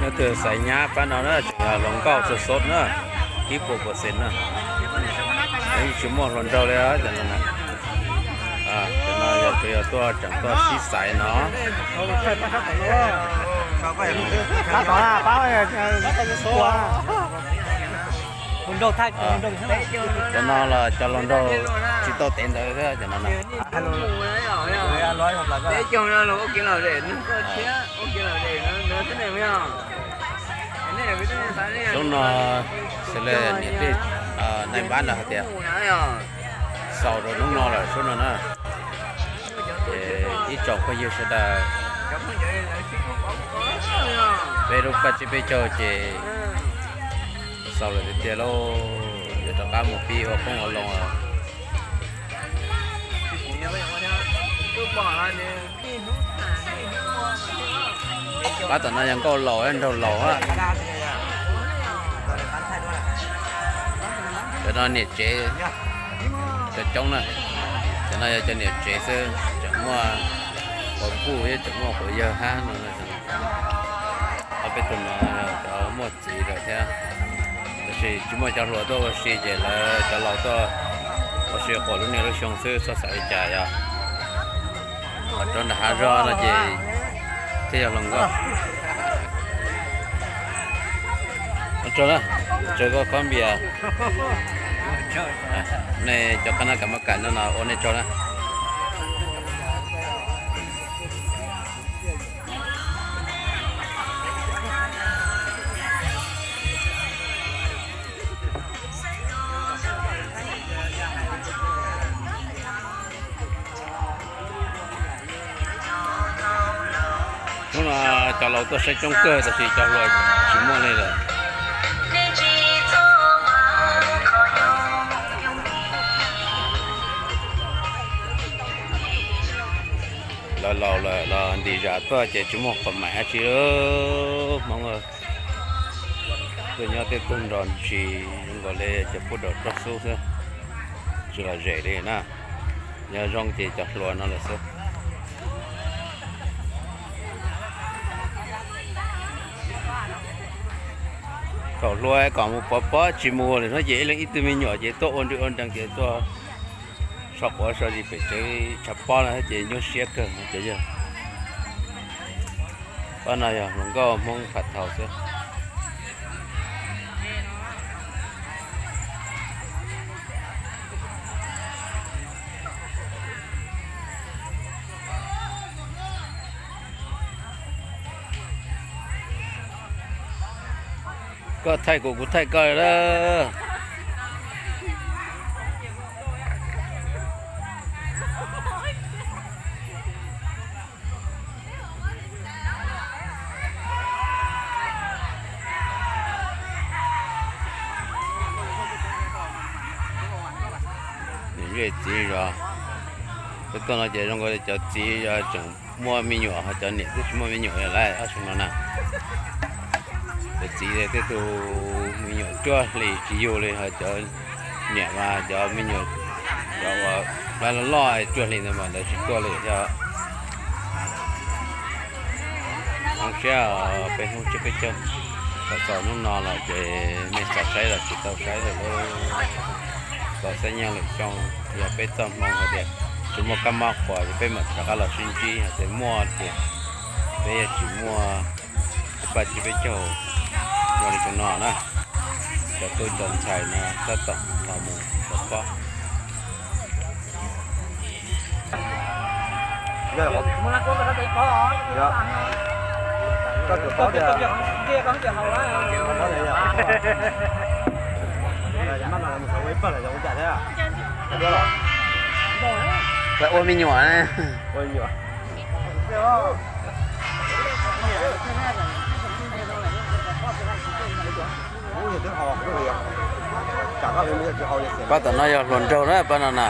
Nyob twg xaiv nyab pab no na, tseem yog hluas nkauj xwb xwb na, ib puas percent na. Yeej tsis muaj hluas nraug li cov no na. Cov no yog tsuas yog tuaj tseem tuaj sib xaiv no. Cov no los cov hluas nraug tsis tau tev ntawd thiab cov no na. Hnub no xws li niam tij Nais Npab ntawd hais tias xaus rau hnub no lawm sub no na. Ces ib tsoom phooj ywg sawv daws, peb lub paj tsib peb caug ces xaus lawm tiag tiag lauj, yuav rov qab mus pib ua qoob ua loo os. Pab tom no yog nkauj laus nraug laus hab. Cov no niam tsev cov coob na. Cov no yog cov niam tsev xwb, tseem muaj quas puj thiab tseem muaj quas yawg hab no. Ob peb tug no yog cov muaj txiv lawm thiab, tab sis tsis muaj cov hluas tuaj ua si ces lawv cov laus tuaj ua si quas lub niaj lub xyoo xwb txhob xav li cas yog. Ho rau nram hav zog no ces thiaj yog hluas nkauj. Ua tsaug na, tsaug koj khob npias. Nej cov qab nab kam mab kam no no ua nej tsaug na. Hnub no cov laus tuaj saib coob kawg tab sis cov hluas tsis muaj li lawm. Lawv laus lawm los ntim zam tuaj ces tsis muaj qhov maim dab tsi lawm Hmoob. Tuaj nyob tej tug nrog ntsis zoo nkaus li cov pub daus rog xub xwb, tsis lom zem li na. Nyob zoo ces cov hluas no lawm xwb. Thaum hluas kom mus pov pob tsis mus li no ces ib leeg ib tug me nyuam ces tuaj ua nri ua nreeg ces tuaj so quav so zis pem tsev tshav pob no ces nyuaj siab kawg cov yawg. Pab no yog hluas nkauj Hmoob phav thaum xwb. Koj thaij kuv, kuv thaij koj lawm. Niam txiv zos, peb tuaj no ces zoo nkaus li cov txiv tseem muaj me nyuam ho cov niam twb tsis muaj me nyuam li lawm ob xyoo no na. Cov txiv tej tug me nyuam cuaj hlis tsis yug li ho cov niam mas cov me nyuam cov uas loj loj cuaj hlis ntawd mas lawv tsis tuaj li thiab. Zoo siab peb Hmoob tsiab peb caug, txog hnub no los ces nej xav saib los tsis tau saib lawm lauj. Txog xab nyaj lwm xyoo yog peb txoj hmoo hais tias tsis muaj kab mob qhuas ces peb mam rov qab los sib ntsib hais tias muaj ces peb yuav tsis muaj paj tsib peb caug ua li tsaum no na. Cov tub cov ntxhais no tab tom los mus rau pob. Ua me nyuam. Pab tom no yog hluas nraug na pab no na.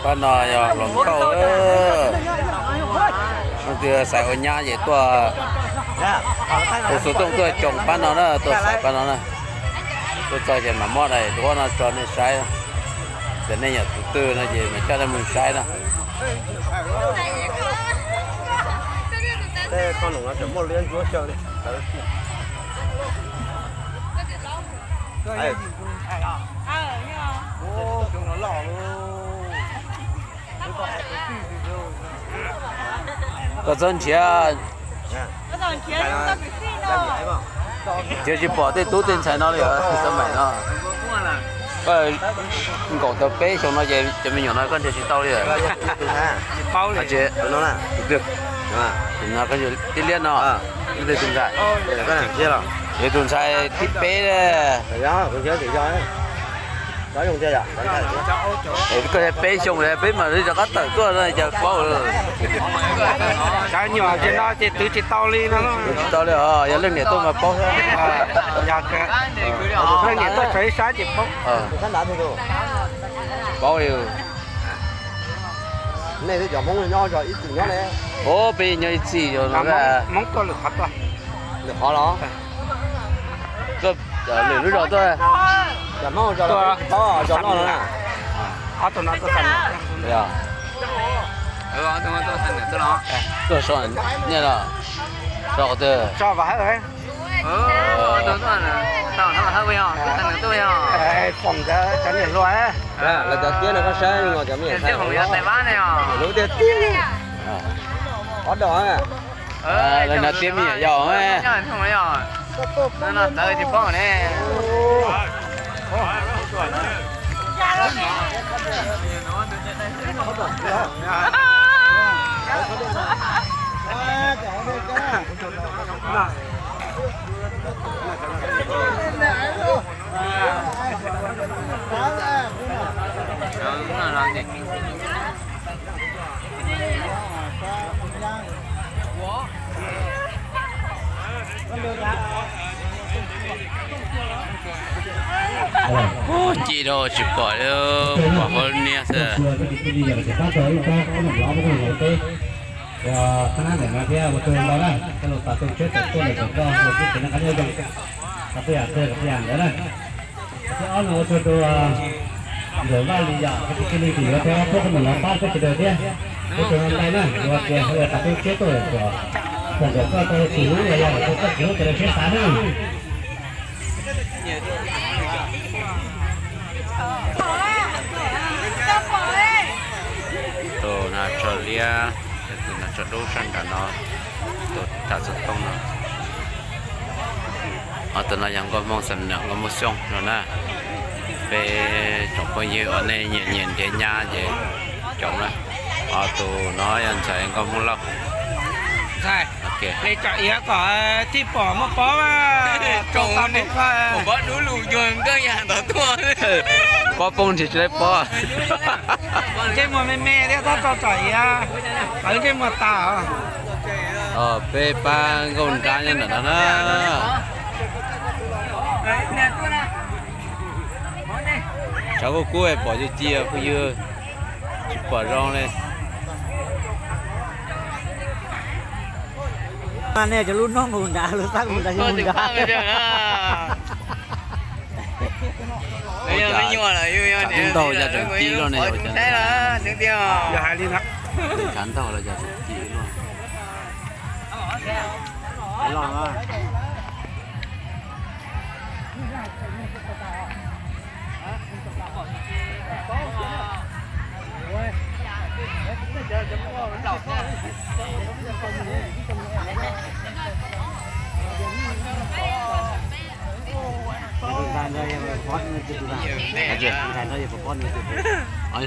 Pab no yog hluas nkauj. Leej twg xaiv ua nyab ces tuaj, tus xov tooj tuaj coom pab no na, tuaj xaiv pab no na. Tuaj txog ces mam muab daim duab no tso nej saib, txawm nej yog tus twg no ces mam coj nej mus saib na. Koj txhob nrhiav, nrhiav tsis pom tej tub tej ntxhais no li os, xab maim no. Koj nkaum tau peb xyoo no ces cov me nyuam no koj nrhiav tsis tau li. Tsis paub li. Tus twg? Tus no, koj yug tib liab no, tus ntxhais. Yog tus ntxhais thib peb. Koj peb xyoo peb mam li rov qab tawm tuaj no cas paub. Cov nyuam ces no ces twv tsis tau li no. Twv tsis tau li os, yog leej niam tuaj mas paub. Leej niam tuaj tso ib sab ces paub. Paub li. Nej twb cov Hmoob nyob ib txwm nyob ne. Ub, peb nyob ib txhis. Hmoob tuaj lwm qhov tuaj. Lwm qhov los? Lwm lub zos tuaj. Cov Hmoob zos los tsis paub zos no na. Ob tug no tuaj. Tuaj so nej los? So qhov twg? Foom nkawd cov niam hluas. Lawv cov tiab no koj saib no cov me nyuam tais vab ne, lub tiag tiag. Ob dos. Lawv no tiab me nyuam yaus. Tawv tsis paub ne. Ci rau tsis pom li, pom hauv niag xwb. Qhab nab ntawm no thiab ua tsaug ntau na, koj los tas tau tsheb tawm tuaj ntawm tawm koj ua tib tsev neeg qab nyob zoo, koj peb yam txawg koj peb yam ntawd na. Thiab ob no ua tsaug rau Ntxawm Vaj Lis Yam, koj tus txiv neej tus yuav thiab, peb koj mus lov pab peb sawv daws thiab. Ua tsaug ntau na, yog tias tas tau tsheb tuaj lawm kom txog ntawm koj tau tsis hlub los yog tau koj tsis hlub ces lawv seb xav na. Tus no tso liab, tus no tso dub sab nram no, tus tag xov tooj no. Ob tug no yog nkauj Hmoob Xam Nuam, nkauj Hmoob Xyooj no na. Peb tsoom phooj ywg uas nej nyiam nyiam nrhiav nyab ces coom na. Ob tug no yog ntxhais nkauj Hmoob Lauj. Tsom iav kom tij pom muaj pob, pob dub lug cuag nkawj yam ntawd tuaj. Pob poob nrhiav tsis tau pob. Ntsej muag me me thiab tab tso tsom iav, qawv ntsej muag tas. Peb pab nkauj nrab nyob ntawm no na. Tshav kuj kub pom ci ci phooj ywg, tsis pom zoo li. Nej cov lub noob mus nrad, lub xab mus nrad, yus mus nrad. Tshav ntaug cas tseem ci luaj ne. Tshav ntaug los cas tseem ci luaj.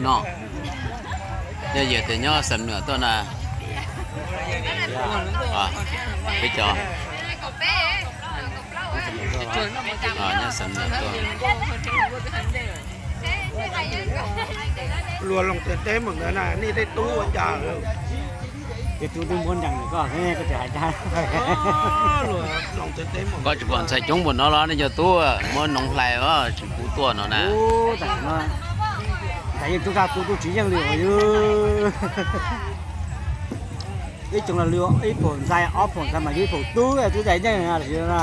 No, yog tias nyob Xam Nuam tuaj na, peb cov nyob Xam Nuam tuaj. Luag Loos Txias teb mus ntawd na, nej tej tub ua cas? Tej tub twb muab nrees lawm koj, koj tseem hais dab. Koj tsis pom ntxhais coob npaum no los nej cov tub muab noov hlais tsis pub tuaj no na. Ntxhais yeej tub zaj tub tub tsis yeej li os. Ib tsoom los lwm ib phaum ntxhais, ob phaum ntxhais mas yog ib phaum tub, tub ntxhais yeej na.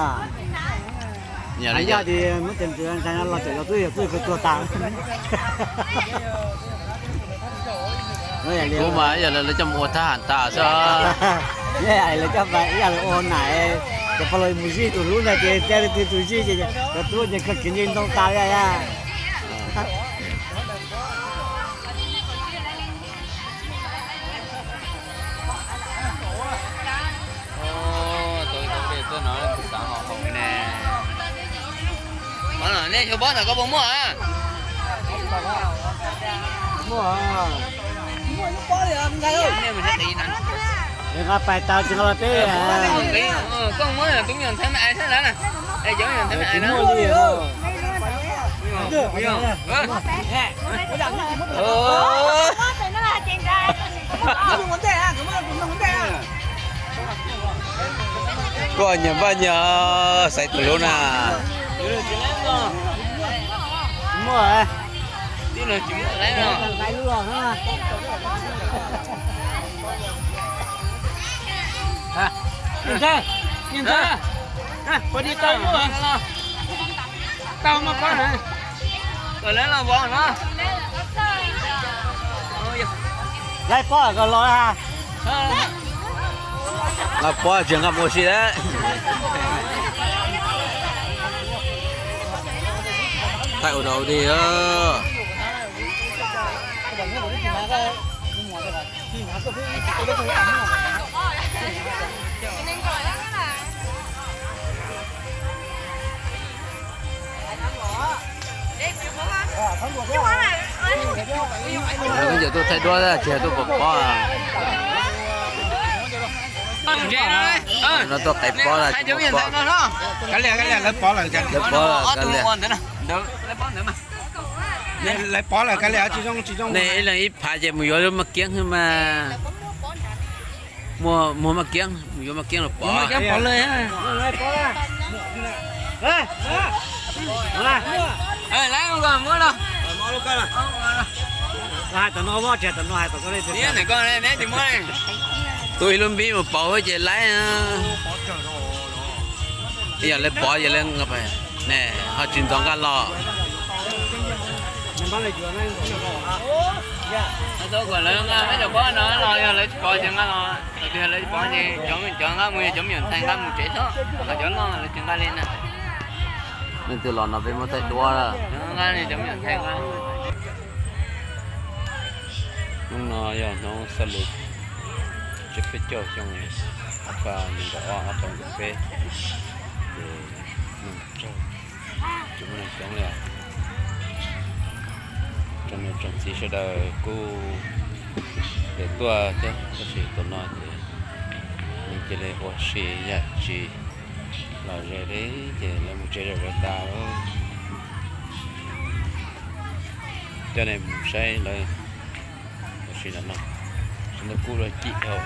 Yog tias muab tes ntxwv ntxhais no los txawm yog tub, yog tub kawg tuag tas. Kuv mas yog lawv coj mus ua thab ham tas xwb. Yog lawv coj mus ib yam li ua nais, cov pog los mus zij tus hlub ntag ces tej leej twg tus zij ces cov tub ces kawg kiv nce ntoo tas li. Tuaj no kuv xav haus haus ne. Nej xyov pob ntawm koj puas muaj? Muaj. Nqa pais tau tsis nqa los peb. Koj muab tub me nyuam ntxhais me ais thiab lawm na. Es cov me nyuam ntxhais me ais na. Koj nyiam npaj nyiam xaiv tus hlub na. Muaj. Laib pob kom los. Laib pob tsis nqa mus ua si lawm. Thaij ua dau dig. Lawv kuj cov tuaj thaij duab tsis yog tuaj pov pob. No tuaj qaiv pob, lawv pov lawm, kav liam. Lawv pov lawm, kav liam, tsis zoo, tsis zoo. Nej ib leeg ib phav ces mus yuav maj kiab xwb mas. Muag maj kiab, mus yuav maj kiab los pov. Tub ib lub npib mus pauv ces laib. Ib yam li pov ces ne ho tsis ntxov nqa los. Lawv tau kom lawv nqa peb cov pob no los yog lawv tsis pov ces nqa los, thaum twg lawv tsis pov ces cov, cov nqa mus yog cov me nyuam ntxhais nqa mus tsev xwb, ho cov loj lawv tsis nqa li na. Leej twg los no peb muab thaij duab. Nqa li cov me nyuam ntxhais nqa. Hnub no yog hnub xab lus tsib peb caug xyoo ob phav nees nkaum ob, ob phav nees nkaum peb, ces neeg tsaug, tsis muaj neeg coob li os. Tsoom niam tsoom txiv sawv daws kuj yuav tuaj thiab, tab sis tus no ces nws cia li ua si yam tsis los ze li, ces lawv mus tsev zom zaws tas lawm. Coj nej mus saib lawv ua si ntawm no, lawv kuj dua cim dhau.